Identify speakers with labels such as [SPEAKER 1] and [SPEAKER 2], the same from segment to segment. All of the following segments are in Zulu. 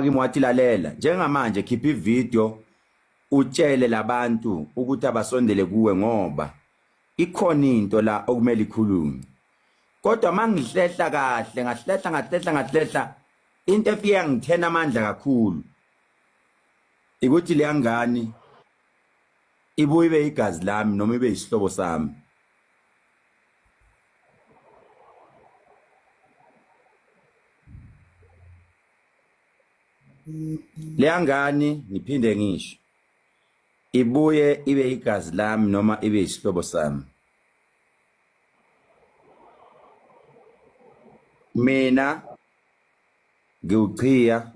[SPEAKER 1] Kimi wathi, lalela, njengamanje khipha ivideo utshele labantu ukuthi abasondele kuwe ngoba ikhona into la okumele ikhulunywe. Kodwa mangihlehla kahle, ngahlehla ngahlehla ngahlehla, into efike yangithena amandla kakhulu ukuthi leya ngane ibuye ibe igazi lami noma ibe isihlobo sami. Leya ngane, ngiphinde ngisho, ibuye ibe igazi lami noma ibe isihlobo sami. Mina ngiwuchiya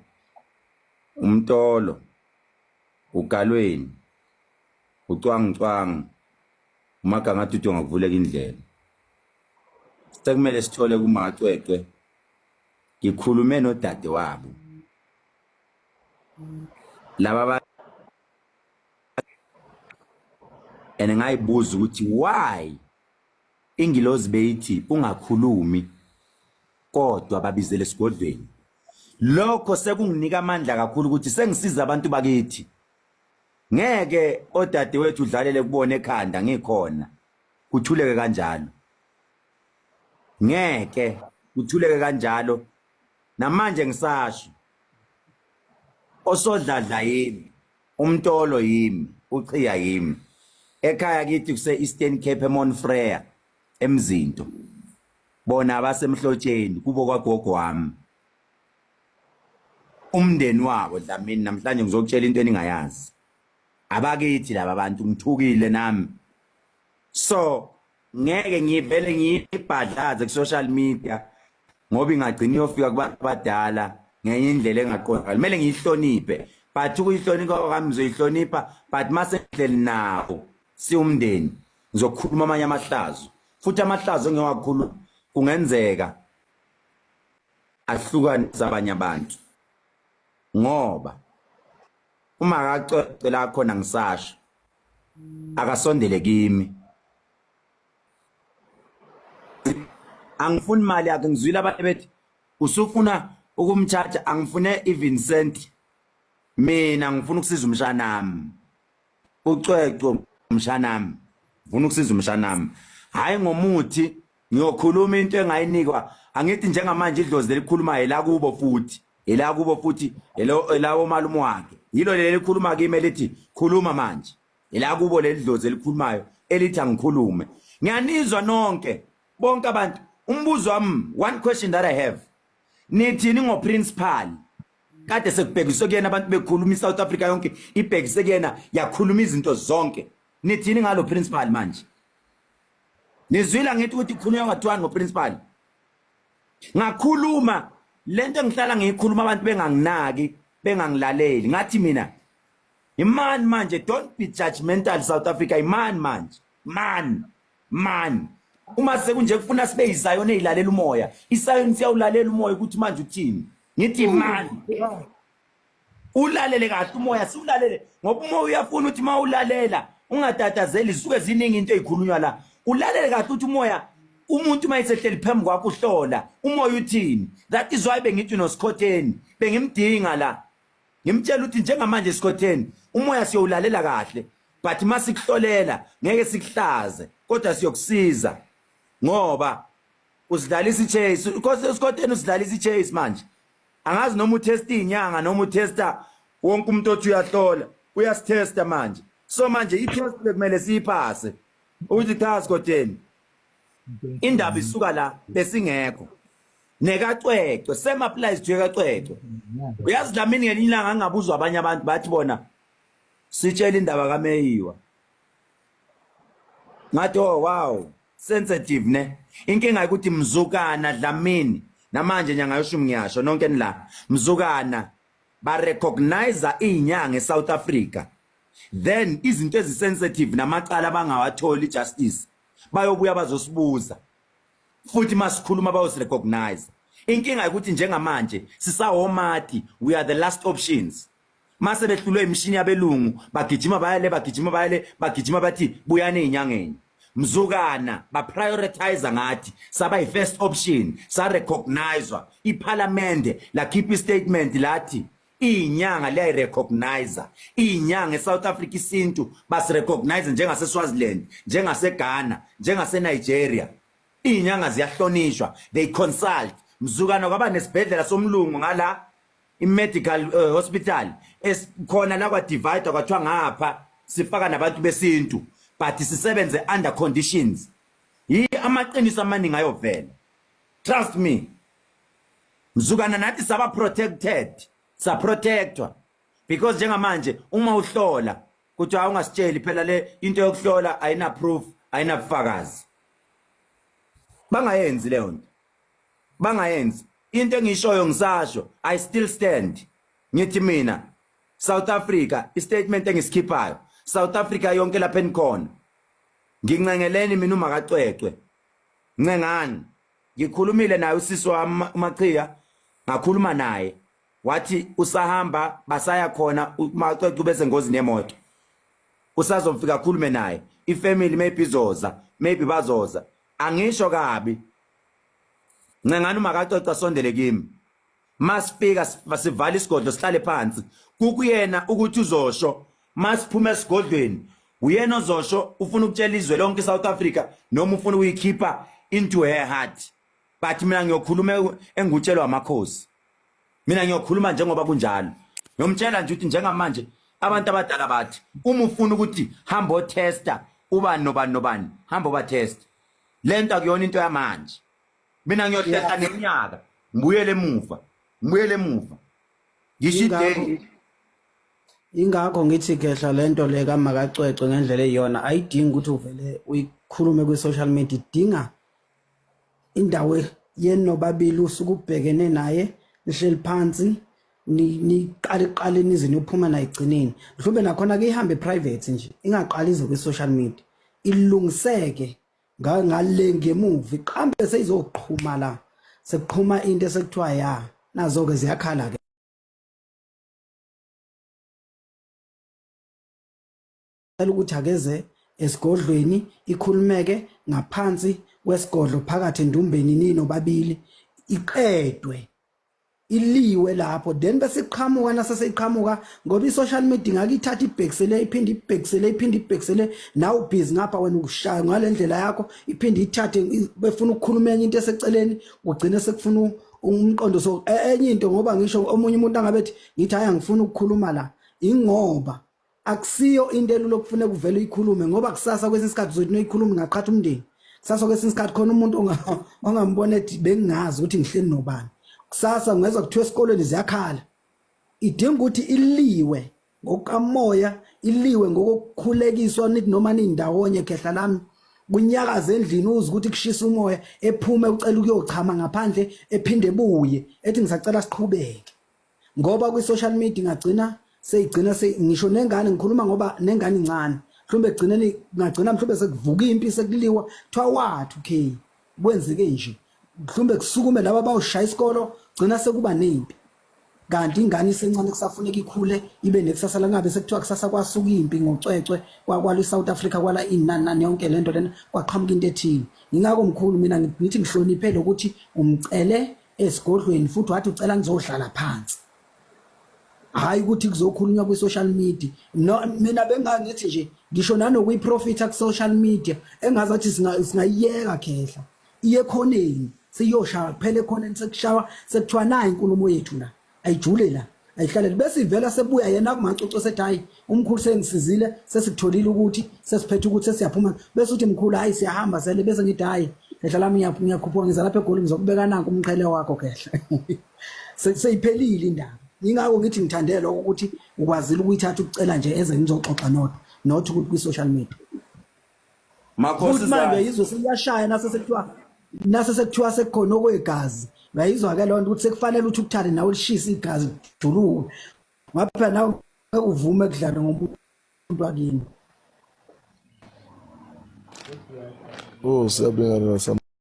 [SPEAKER 1] umtolo ugalweni ucwangicwangu umagangadudu ngakuvuleka indlela. Sekumele sithole kumacwecwe. Ngikhulume nodade wabo laba and ngayibuza ukuthi why ingilozi beyithi ungakhulumi kodwa babizele esigodlweni. Lokho sekunginika amandla kakhulu ukuthi sengisiza abantu bakithi. Ngeke odadewethu udlalele kubona ekhanda ngikhona, kuthuleke kanjalo. Ngeke kuthuleke kanjalo. Namanje ngisasho, osodladla yimi, umtolo yimi, uchiya yimi. Ekhaya kithi kuse Eastern Cape eMount Frere eMzinto. Bona abasemhlotsheni kubo kwagogo wami. Umndeni wabo Dlamini, namhlanje ngizokutshela into eningayazi. Abakithi laba bantu, ngithukile nami. So ngeke ngivele ngiyibhadlaze ku-social media ngoba ingagcina iyofika kubantu abadala ngenye indlela engaqondakali. Kumele ngiyihloniphe, but ukuyihlonipha kwami ngizoyihlonipha, but mase ngihleli nabo siwumndeni ngizokhuluma amanye amahlazo, futhi amahlazo engiwakhuluma kungenzeka ahlukanise abanye abantu, ngoba uma akacwecwe la khona ngisasho akasondele kimi. Angifuni imali yakhe. Ngizwile abantu bethi usufuna ukumthatha, angifune even cent mina, ngifuna ukusiza umshanami ucwecwe, umshanami, ngifuna ukusiza umshanami, hayi ngomuthi. Ngiyokhuluma into engayinikwa. Angithi njengamanje idlozi lelikhulumayo elakubo, futhi elakubo, futhi elawo malume wakhe, yilo leli likhuluma kimi elithi khuluma manje. Elakubo leli dlozi elikhulumayo elithi angikhulume. Ngiyanizwa nonke, bonke abantu. Umbuzo wami, one question that I have, nithini ngoprincipal kade sekubhekiswe kuyena, abantu bekhuluma, iSouth Africa yonke ibhekise kuyena, yakhuluma izinto zonke? Nithini ngalo principal manje? Nizwile ngithi ukuthi kukhulunywa kwathiwani ngoprincipal? Ngakhuluma lento engihlala ngiyikhuluma, abantu benganginaki, bengangilaleli. Ngathi mina imani manje, don't be judgmental, South Africa, imani manje, man man, uma sekunje kufuna sibe yizayoni ezilalela umoya. Isayoni siyawulalela umoya ukuthi manje uthini. Ngithi man, ulalele kahle umoya, siwulalele, ngoba umoya uyafuna ukuthi uma ulalela ungatatazeli, zisuke ziningi into ezikhulunywa la. Ulalele kahle ukuthi umoya, umuntu uma esehleli phambi kwakho uhlola umoya uthini. That is why bengithi noSikhotheni bengimdinga la, ngimtshela ukuthi njengamanje Sikhotheni, umoya siyowulalela kahle, but masikuhlolela ngeke sikuhlaze, kodwa siyokusiza ngoba usidlalisa ichase. Because uSikhotheni usidlalisa ichase manje, angazi noma utesta izinyanga noma utesta wonke umuntu othi uyahlola, uyasitesta manje. So manje i-test bekumele siyiphase ukuthi cha Sikhotheni, indaba isuka la, besingekho nekacwecwe. Same applies to ekacwecwe. Uyazi Dlamini, ngelinye ilanga ngingabuzwa abanye abantu bathi bona sitshela indaba kaMeyiwa, ngathi, "Oh wow, sensitive ne." Inkinga ukuthi mzukana Dlamini, namanje nyanga yoshumi ngiyasho nonke nila, mzukana ba recognize izinyanga eSouth Africa, then izinto ezisensitive namacala abangawatholi justice bayobuya bazosibuza, futhi masikhuluma bayosirecognize. Inkinga ukuthi njengamanje sisawomati, we are the last options. Mase behlulwe imishini yabelungu, bagijima bayale, bagijima bayale, bagijima bathi buyani ezinyangeni. Mzukana ba prioritize ngathi, saba yi first option, sa recognizwa, iParliament lakhipha istatement lathi Iyinyanga liyayirecognize. Iyinyanga eSouth Africa isintu basirecognize njengaseSwaziland, njengaseGhana, njengaseNigeria. Iyinyanga ziyahlonishwa, they consult. Mzukana kwaba nesibhedlela somlungu ngala i-medical hospital esikhona la kwa-divide kwathiwa ngapha sifaka nabantu besintu but sisebenze under conditions. Yi amaqiniso amaningi ayovela. Trust me. Mzukana nathi saba protected, saprotectwa because njengamanje uma uhlola kuthiwa ungasitsheli phela le into yokuhlola ayina proof, ayinabufakazi. Bangayenzi leyo nto. Bangayenzi. Into engishoyo ngisasho, I still stand. Ngithi mina South Africa istatement engisikhiphayo South Africa yonke lapha enikhona ngincengeleni mina uMakacwecwe ncengani ngikhulumile naye usisi wami uMachiya ngakhuluma naye wathi usahamba basaya khona uMacwecwe bese ngozini yemoto usazofika akhulume naye ifamily maybe izoza maybe bazoza angisho kabi ncengani uMakacwecwe asondele kimi masifika sivala isigodlo sihlale phansi kukuyena ukuthi uzosho masiphuma esigodlweni uyena ozosho ufuna ukutshela izwe lonke iSouth Africa noma ufuna ukuyikhipha into her heart but mina ngiyokhuluma engikutshelwa amakhosi mina ngiyokhuluma njengoba kunjalo ngiyomtshela nje ukuthi njengamanje abantu abadala bathi uma ufuna ukuthi hamba otesta ubani nobani nobani hamba obatest lento akuyona into yamanje mina ngiyohlehla neminyaka ngibuyele emuva ngibuyele emuva ngisho idate
[SPEAKER 2] Ingakho ngithi khehla lento le kaMakacwecwe ngendlela eyiyona ayidingi ukuthi uvele uyikhulume kwi-social media idinga indawo yenu nobabili usuke ubhekene naye nihleli phansi niqale qale nize niyophuma naye egcineni mhlawumbe nakhona ke ihambe private nje ingaqali ize kwi-social media ilungiseke ngale ngemuva iqambe seyizoqhuma la sekuqhuma into esekuthiwa ya nazo-ke ziyakhala ke ukuthi akeze esigodlweni ikhulumeke ngaphansi kwesigodlo phakathi endumbeni nino babili iqedwe iliwe lapho then bese iqhamuka naseseyiqhamuka ngoba i-social media ngake ithatha ibhekisele iphinde ibhekisele iphinde ibhekisele nawe ubhizi ngapha wena ukushaya ngale ndlela yakho iphinde ithathe befuna ukukhuluma enye into eseceleni kugcine sekufuna umqondo so e, enye into ngoba ngisho omunye umuntu angabe ethi ngithi hayi angifuni ukukhuluma la ingoba akusiyo into elula okufuneka uvele uyikhulume ngoba kusasa kwesinye isikhathi uzothi noyikhuluma ingaqhatha umndeni kusasa kwesinye isikhathi khona umuntu ongambona ethi bengingazi ukuthi ngihleli nobani kusasa ungezwa kuthiwa esikolweni ziyakhala idinga ukuthi iliwe ngokukamoya iliwe ngokukhulekiswa nithi noma nindawonye khehla lami kunyakaza endlini uze ukuthi kushisa umoya ephume ucela ukuyochama ngaphandle ephinde ebuye ethi ngisacela siqhubeke ngoba kwi-social media ingagcina seyigcina ngisho nengane ngikhuluma ngoba nengane incane mhlawumbe egcineni ngagcina mhlawumbe sekuvuka impi sekuliwa kuthiwa wathi okay kwenzeke nje mhlawumbe kusukume laba bawushaya isikolo gcina sekuba nempi kanti ingane isencane kusafuneka ikhule ibe nekusasa langabe sekuthiwa kusasa kwasuka impi ngocwecwe kwakwala iSouth Africa kwala ini nani nani yonke lento lena kwaqhamuka into ethile ngingakho mkhulu mina ngithi ngihloniphe lokuthi umcele esigodlweni futhi wathi ucela ngizohlala phansi hayi ukuthi kuzokhulunywa kwi-social media no mina bengangithi nje ngisho nanokuyiprofitha ku-social media engazathi singayiyeka khehla iye ekhoneni siyoshaya kuphela ekhoneni sekushawa sekuthiwa nayi inkulumo yethu la ayijule la ayihlalele bese ivela sebuya yena kumacoco sethi hayi umkhulu sengisizile sesikutholile ukuthi sesiphethe ukuthi sesiyaphuma bese uthi mkhulu hayi siyahamba sele bese ngithi hayi khehla lami ngiyakhuphuka ngiza lapha egoli ngizokubeka nanku umqhele wakho khehla seyiphelile indaba ingakho ngithi ngithande lokho ukuthi ukwazile ukuyithatha ukucela nje eze ngizoxoxa nodwa not ukuthi kwi-social media
[SPEAKER 1] Makhosi
[SPEAKER 2] futhi manje uyayizwa seyiyashaya nase sekuthiwa nase sekuthiwa sekukhona okwegazi uyayizwa ke lonto ukuthi sekufanele ukuthi ukuthande nawe lishise igazi juluke ngoba phela nawe ngeke uvume kudlalwe ngomuntu wakini
[SPEAKER 3] Oh, siyabingelela sam.